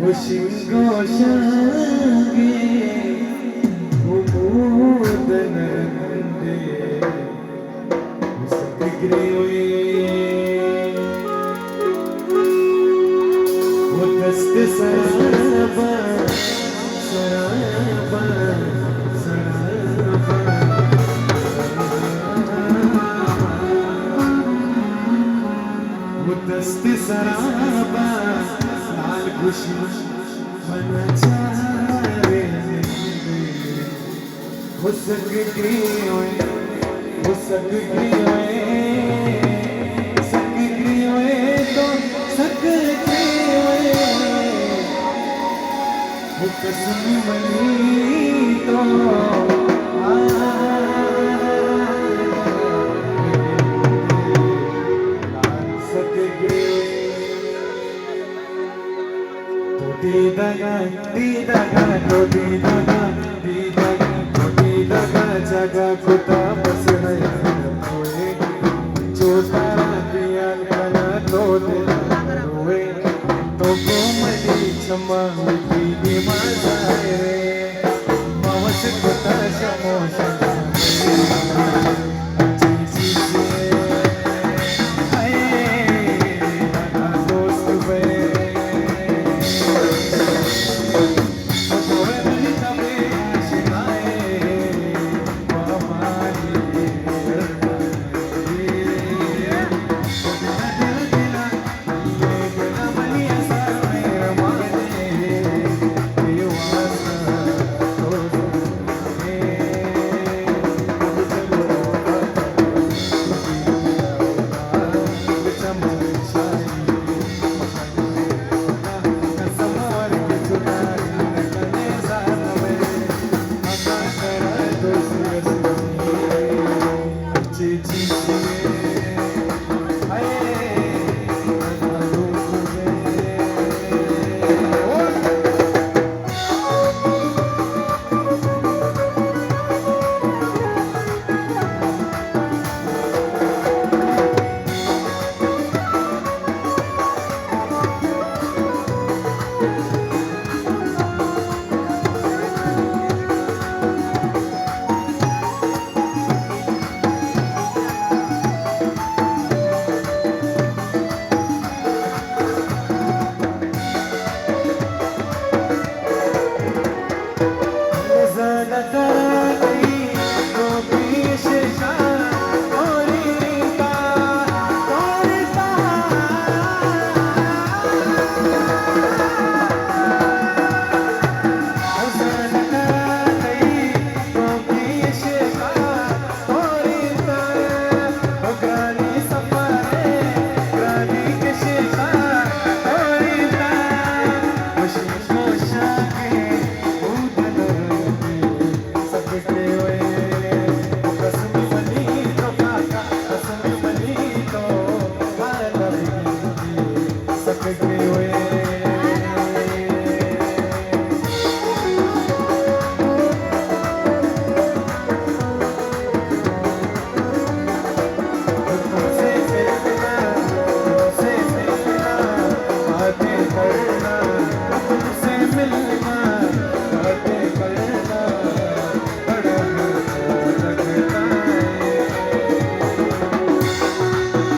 وشنگ و شنگیں کمودن رندے، سک گریویں و دست سراباں، سراباں، سراباں، سراباں. و دست سراباں، لال گوشی من چارے نندے. ہو سک گریوئے، ہو سک گریوئے، سک گریوئے تو سک گریوئے. ہو قسم منی تو، آ، سک گریوئے. تو دیدگا، دیدگا، تو دیدگا، دیدگا، تو دیدگا، جگا کتا